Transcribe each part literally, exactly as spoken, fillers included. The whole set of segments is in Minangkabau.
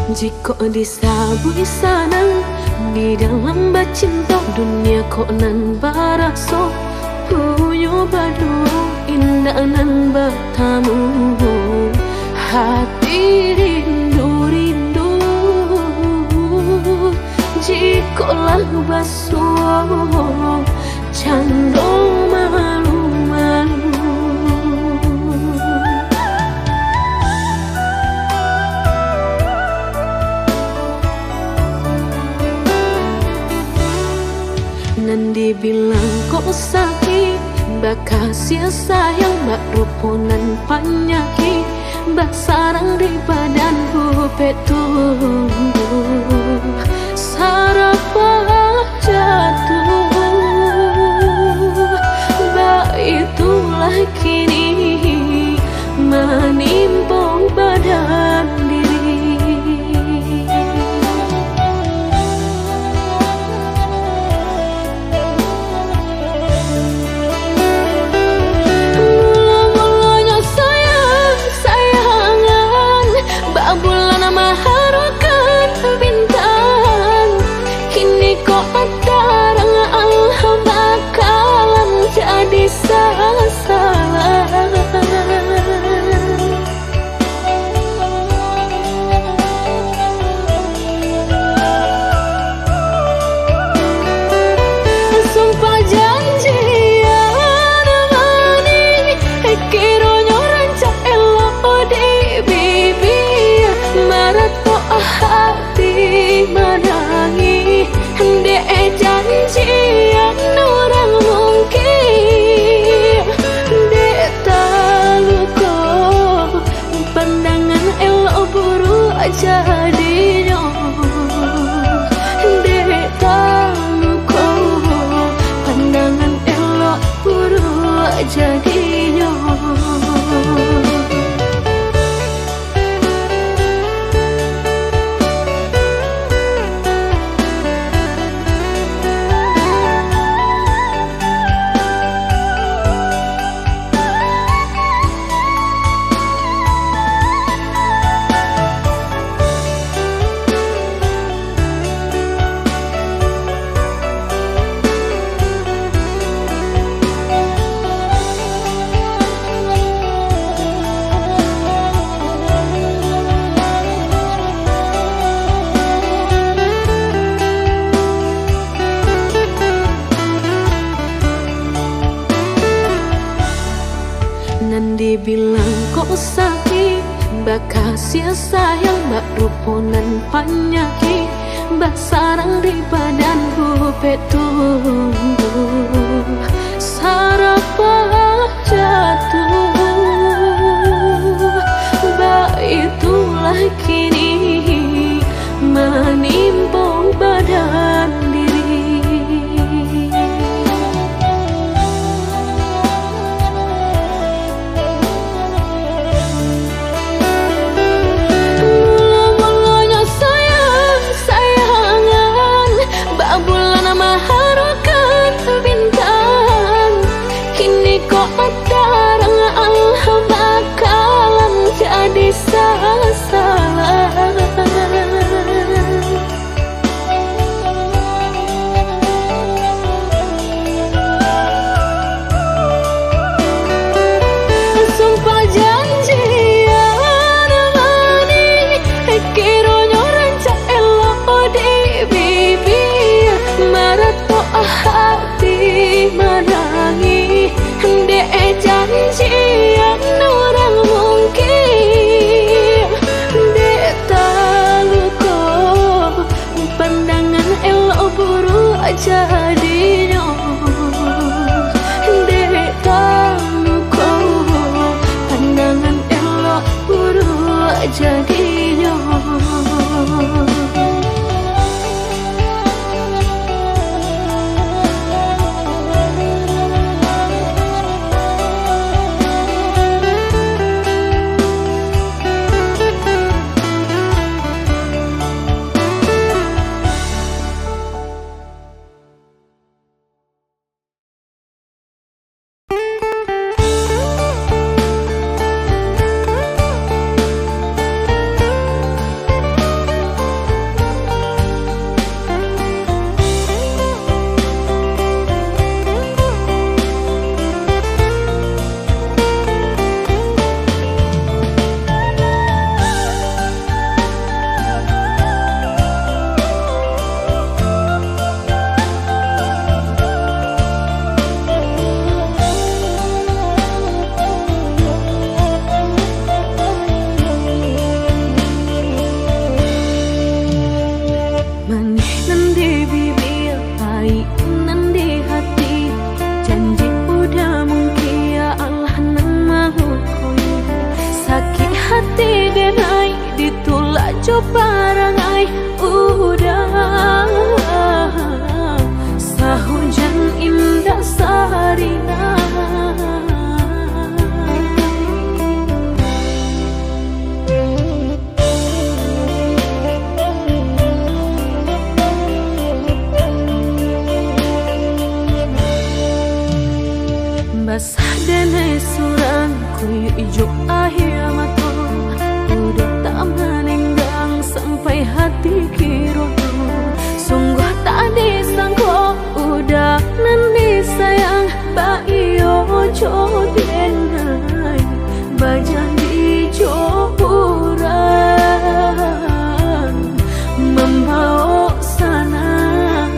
Jikok disabuik sanang, di dalam bacinto, dunia kok nan baraso, punyo baduo indak nan batamu, hati rindu-rindu. Jikok lah basuo, cando malu-malu. Nan dibilang kok sakik, bakasiah sayang, bak rupo nan panyakik, basarang di badan, bupek tumbuh, sarapah jatuh. Baitulah kini manimpo badan diri. Mulo-mulonyo sayang-sayangan, babulan maharokan bintang. Kini kok tarang, alah bakalam jadi sasaran. Sumpah janjian manih, kironyo rancak elok di bibia, maratok hati manangih, dek janjian urang mungkin, dek taluko. Pandangan elok buruak jadinyo, dek taluko. Pandangan elok buruak jadinyo. Nan dibilang kok sakik, bakasiah sayang, bak rupo nan panyakik, basarang di badan, bupek tumbuh, sarapah jatuh. Baitulah kini manimpo badan diri. Mulo-mulonyo sayang-sayangan, babulan maharokan bintang. Kini kok tarang, alah bakalam jadi sasaran. Sumpah janjian manih, kironyo rancak elok di bibia, maratok hati manangih, dek janjian urang mungkin, dek taluko. Pandangan elok buruak jadinyo, dek taluko. Pandangan elok buruak jadinyo. Parangai uda, sahujan indak sarina. Basah denai surang, kuyuak ijo aia mato. Uda tak manenggang sampai hati kironyo. Sungguah tak disangko, uda nan disayang, baiyo jo denai, bajanji jo urang, mambaok sanang.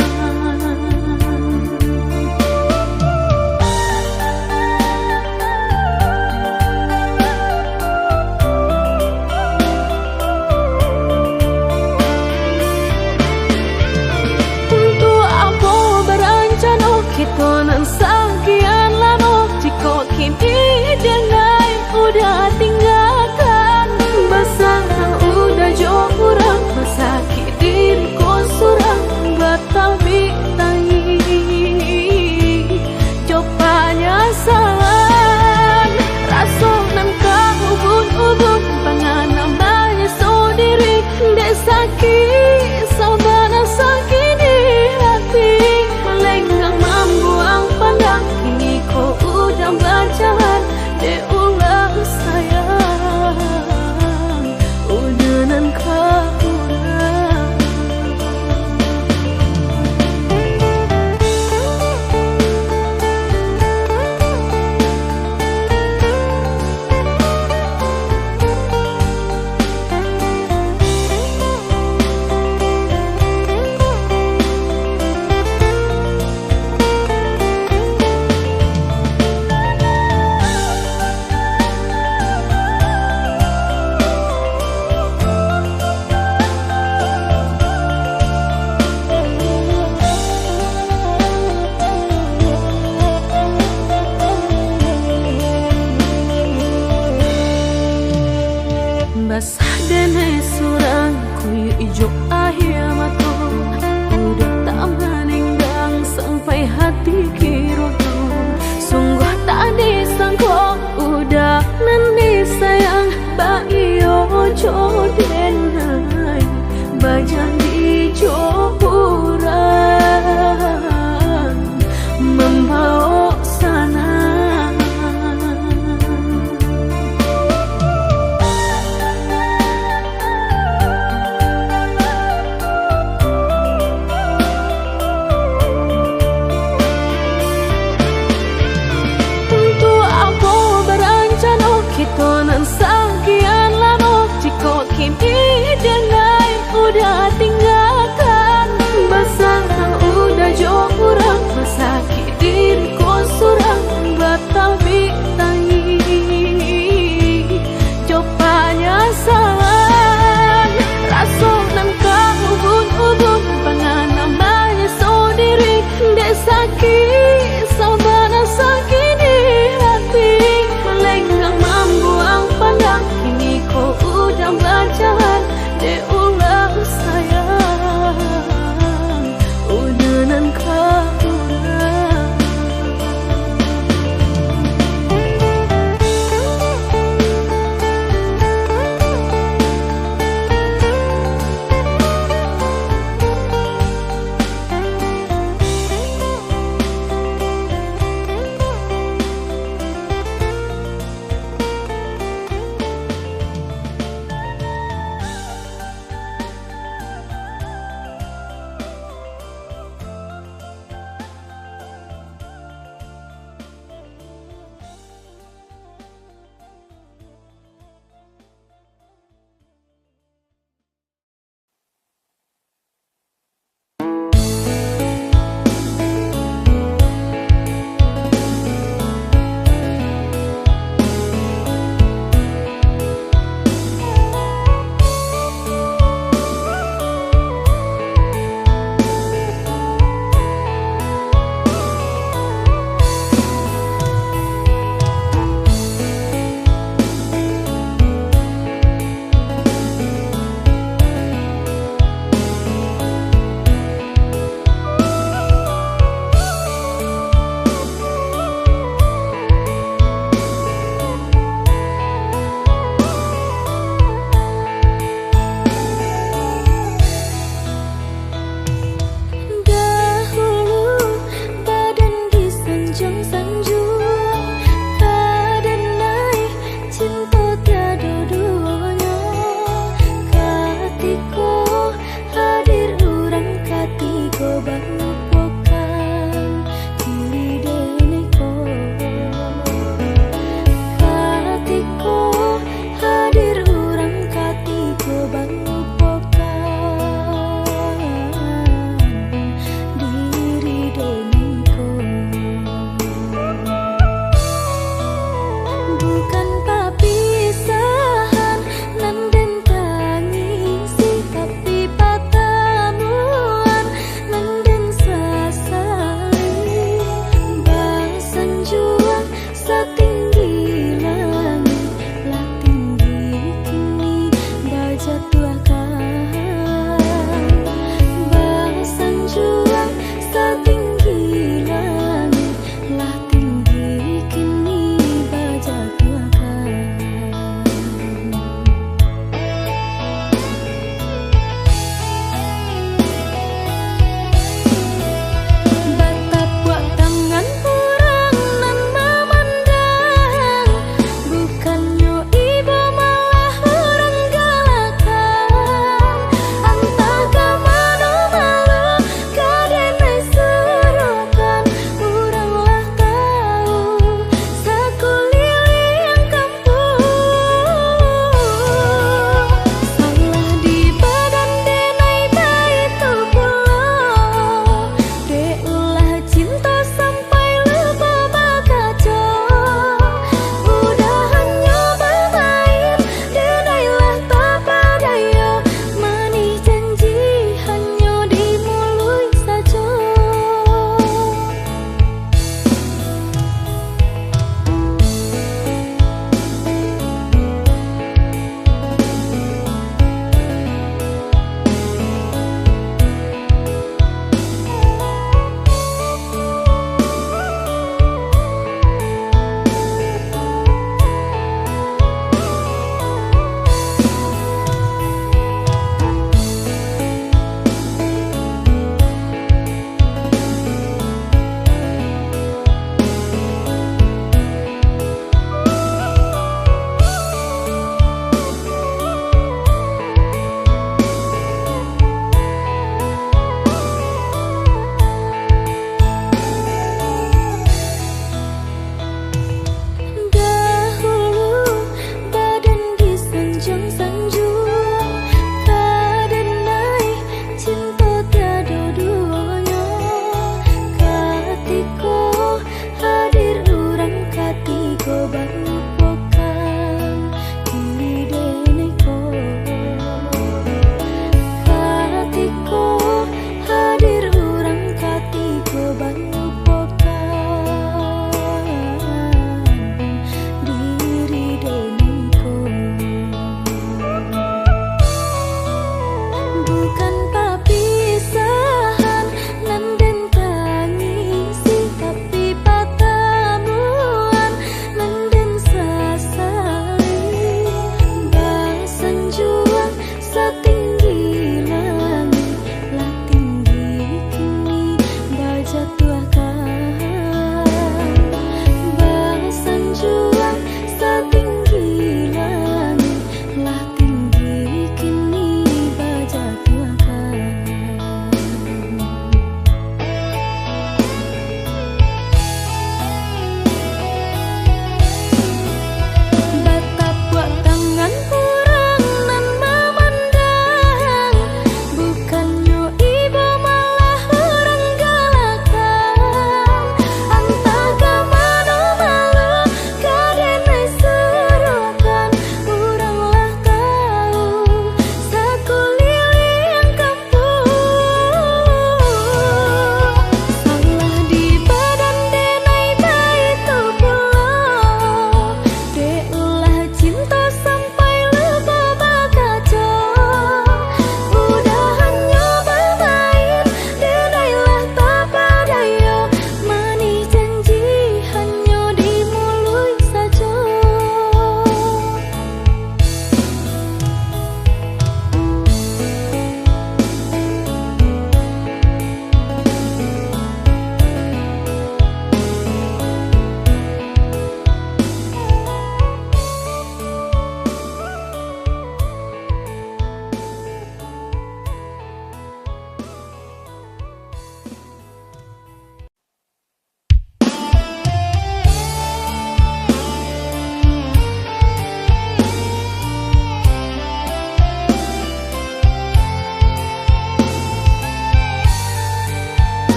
Untuak apo barancano kito nan sakian lamo, jikok kini denai uda tinggakan? Basarang uda jo urang, basakik diri ko surang, batabik tangih jo panyasalan. Raso nan ka ubun-ubun, pangana manyeso diri, dek sakik sabana sakik di hati. Malenggang mambuang pandang, kini ko uda bajalan, dek ulah sayang. Uda nan ka urang. Basah denai surang, kuyuak ijo aia mato. Uda tak manenggang sampai hati kironyo. Sungguah tak disangko, uda nan disayang, baiyo jo denai, bajanji jo urang, mambaok sanang.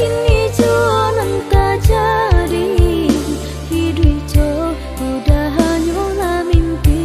Kini jo nan tajadi, hiduik jo udah hanyolah mimpi.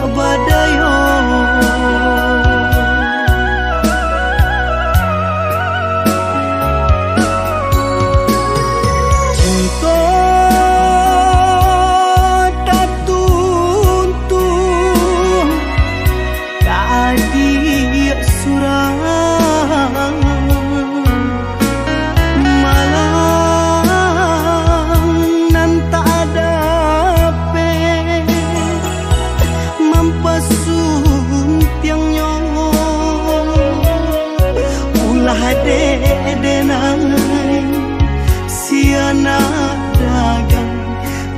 badayo. Cinto tatuntuang ka adiak surang, malang nan tak dapek mampasuntiangnyo. Ulah dek denai si anak dagang,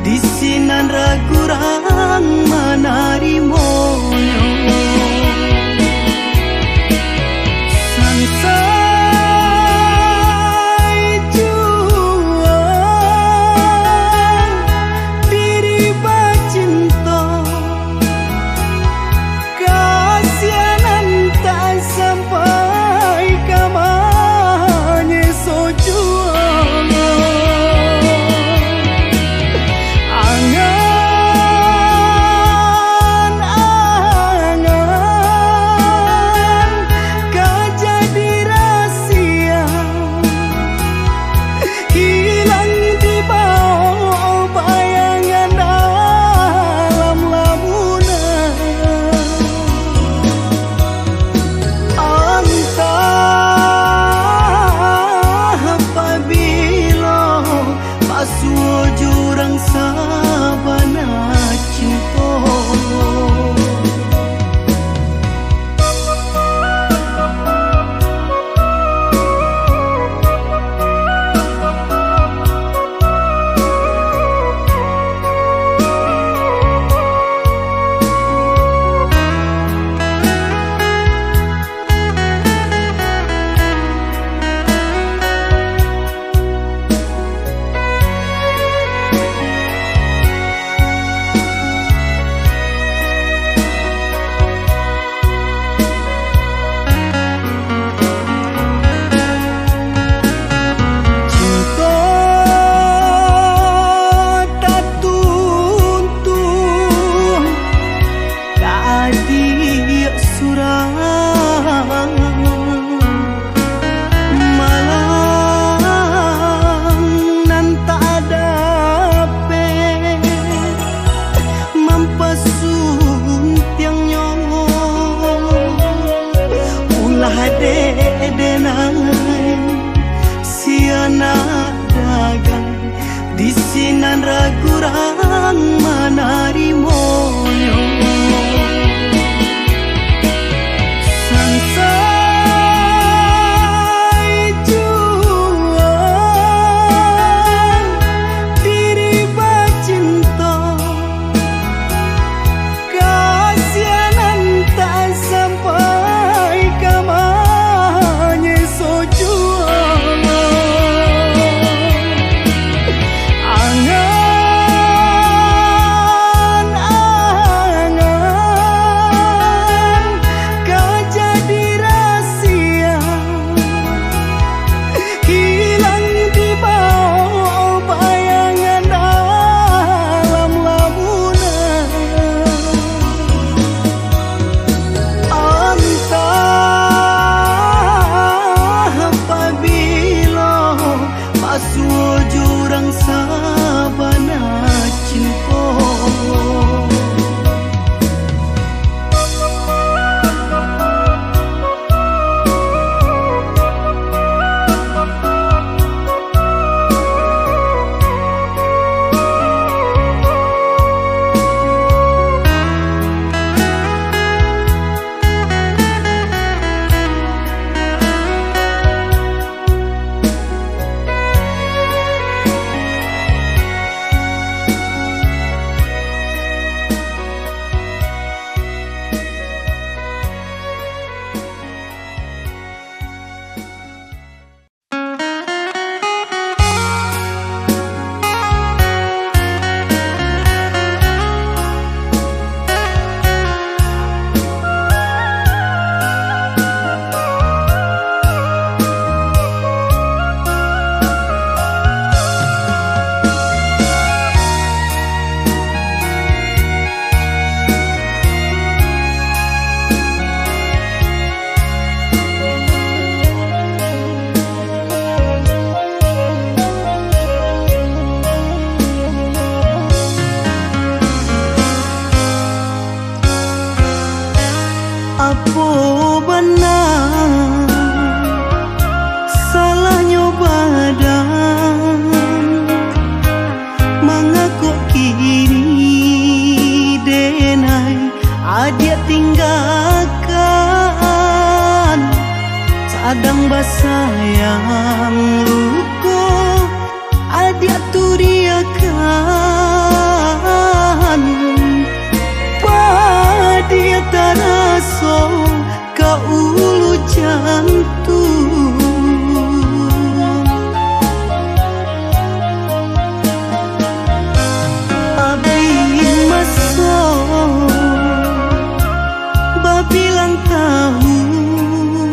di sinan ragu urang manarimonyo. Sansai jua diri bacinto, kasianan tak sampai ka manyeso juo. Angan-angan ka jadi rasia, hilang di bawah bayangan dalam lamunan. Antah pabilo pasuo jo urang sabana cinto. Cinto tatuntuang ka adiak surang, malang nan tak dapek mampasuntiangnyo. Ulah dek denai si anak dagang, di sinan ragu urang manarimonyo. Sansai jua diri bacinto, kasianan tak sampai ka manyeso juo. Angan Mangako kini, denai, adiak tinggakan, sadang basayang luko, adiak turiakan, padiak taraso ka ulu jantuang. Abih maso babilang tahun,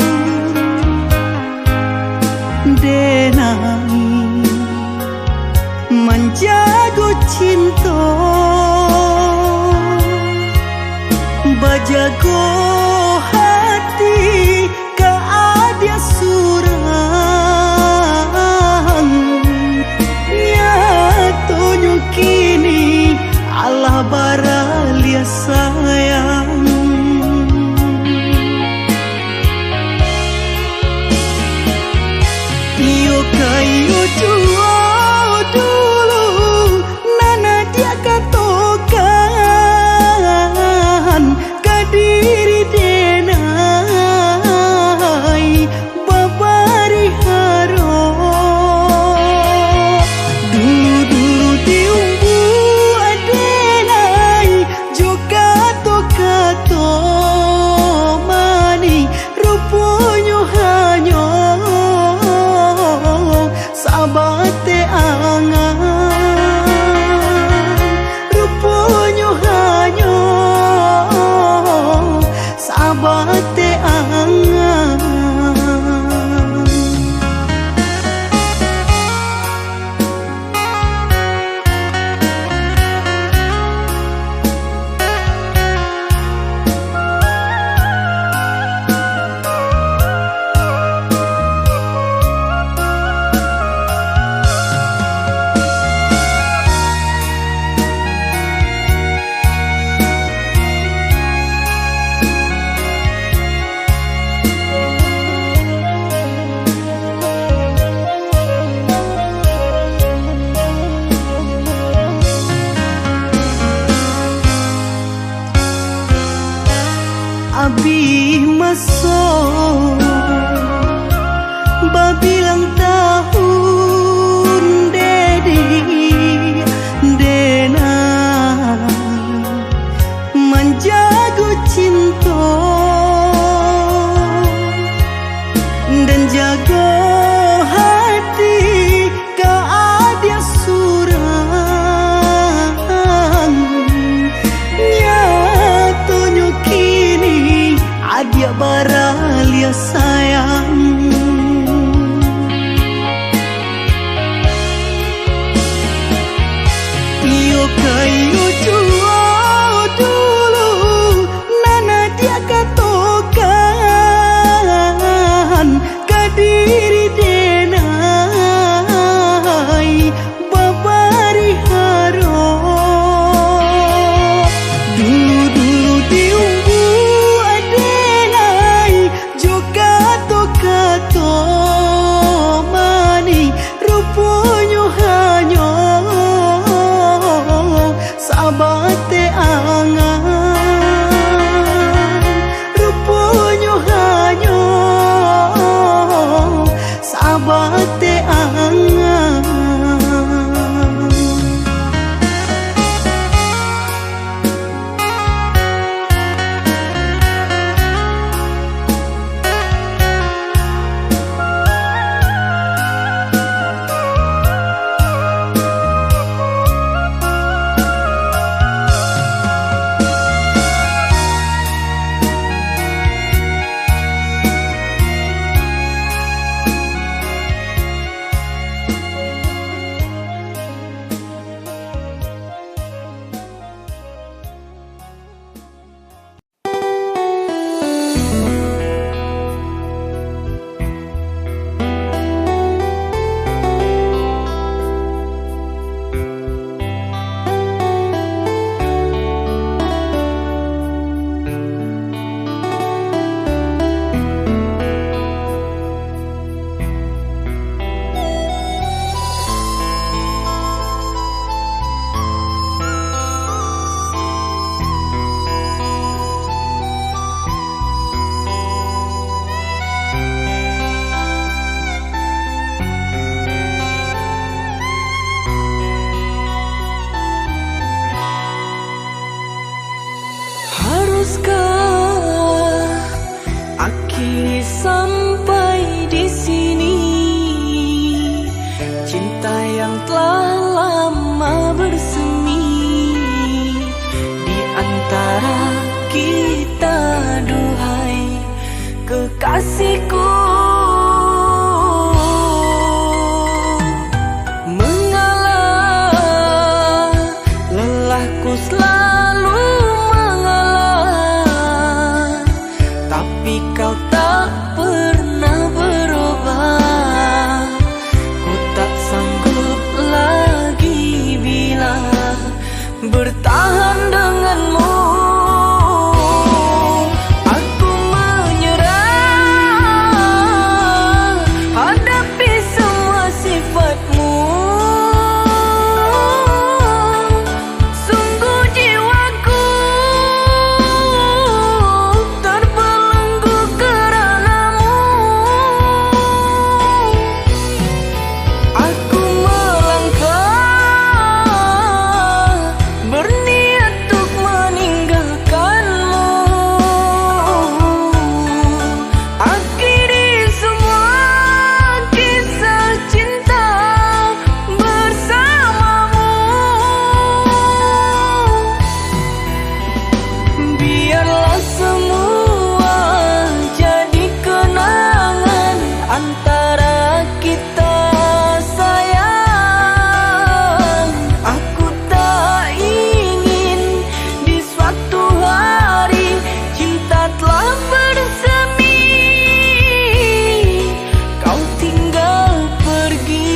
denai manjago cinto, bajago hati ka adiak surang. Nyatonyo kini alah baraliah sayang. Iyo ka iyo juo dulu, nan adiak katokan ka diri denai babari haro. Dulu-dulu diumbuak denai jo kato-kato manih, ruponyo hanyo sabateh angan, ruponyo hanyo sabateh angan. Abih maso babilang tahun, dek di denai manjago cinto, dan jago hati ka adiak surang. Nyatonyo kini adiak baraliah sayang. Iyo ka iyo juo dulu, nan adiak katokan ka diri denai babari haro. Dulu-dulu diumbuak denai jo kato-kato manih, ruponyo hanyo saba Kasihku mengalah, lelahku selalu mengalah, tapi kau tak pernah berubah. Ku tak sanggup lagi bila bertahan denganmu. Aku menyerah, hadapi semua sifatmu. Sungguh jiwaku terbelenggu karanamu. Aku melangkah, berniat untuk meninggalkanmu. Akhiri semua kisah cinta bersamamu. Biarlah semua jadi kenangan antara kita, sayang. Aku tak ingin di suatu hari cinta telah bersemi, kau tinggal pergi.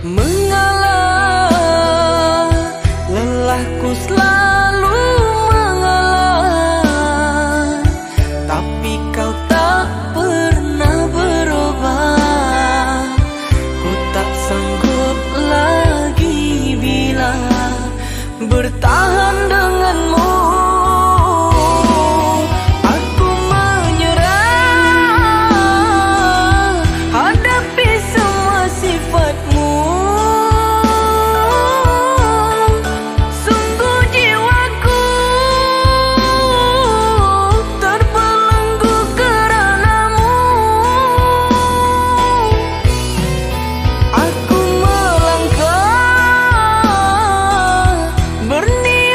Mengalah, lelahku selalu mengalah, tapi kau tak pernah berubah. Ku tak sanggup lagi bila bertahan denganmu. Aku menyerah, hadapi semua sifatmu. Sungguh jiwaku terbelenggu karanamu. Aku melangkah, berniat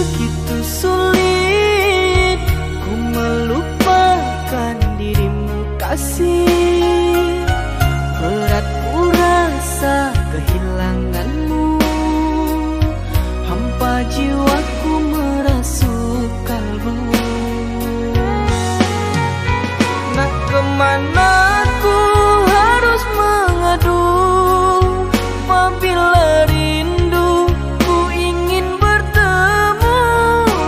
Begitu sulit ku melupakan dirimu, kasih. Berat ku rasa kehilanganmu. Hampa jiwaku merasuk kalbu. Nak kemana ku harus mengadu? Apabila rindu, ku ingin bertemu.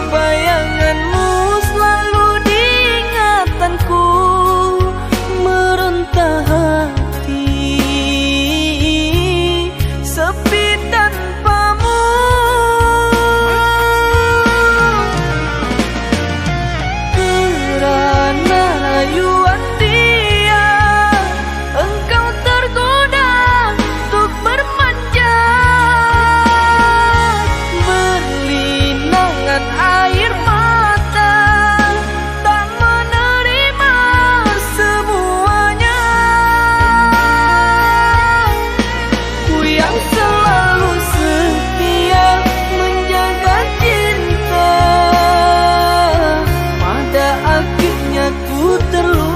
Bayanganmu selalu di ingatanku, meronta hati sepi tanpamu. Kerana rayuan dia, engkau tergoda untuk bermanja. Berlinangan air mata, tak menerima semuanya. Ku yang selalu setia menjaga cinta, pada akhirnya ku terluka.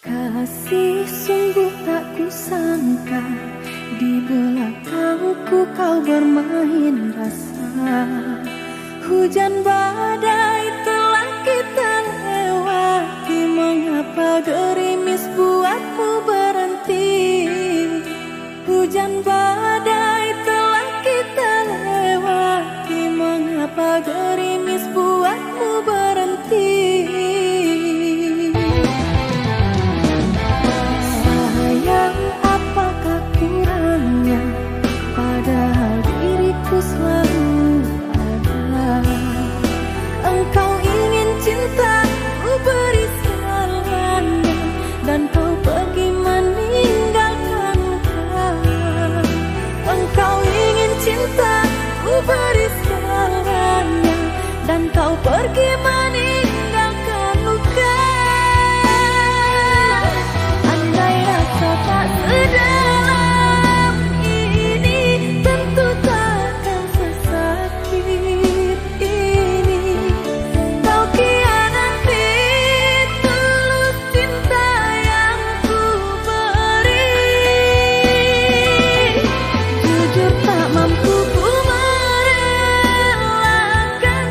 Kasih, sungguh tak kusangka, di belakangku kau bermain rasa. Hujan badai telah kita lewati, mengapa gerimis buatmu berhenti? Hujan badai telah kita lewati, mengapa gerimis buatmu berhenti? Sayang, apakah kurangnya, padahal diriku selalu ada. Engkau ingin cinta ku beri segalanya, dan kau pergi meninggalkan luka. Engkau ingin cinta ku beri segalanya, dan kau pergi meninggalkan luka. Andai rasa tak sedalam ini, tentu takkan sesakit ini. Kau kianati tulus cinta yang ku beri. Jujur, tak mampu ku merelakan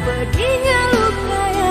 perginya luka yang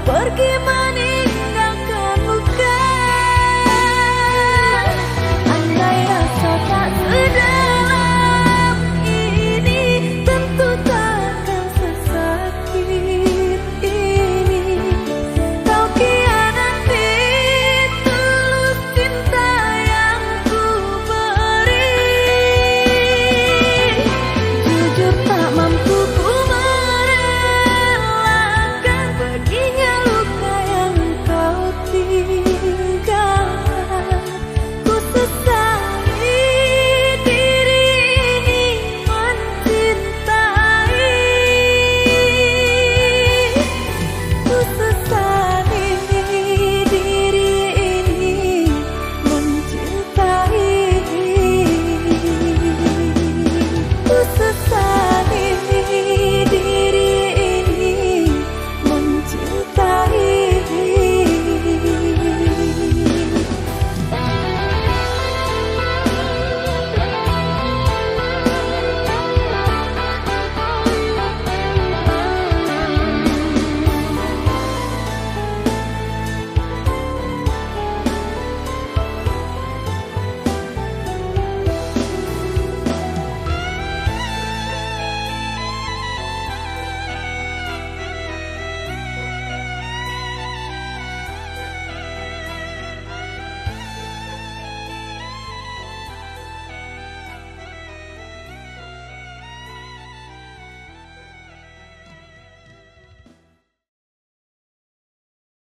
Pergi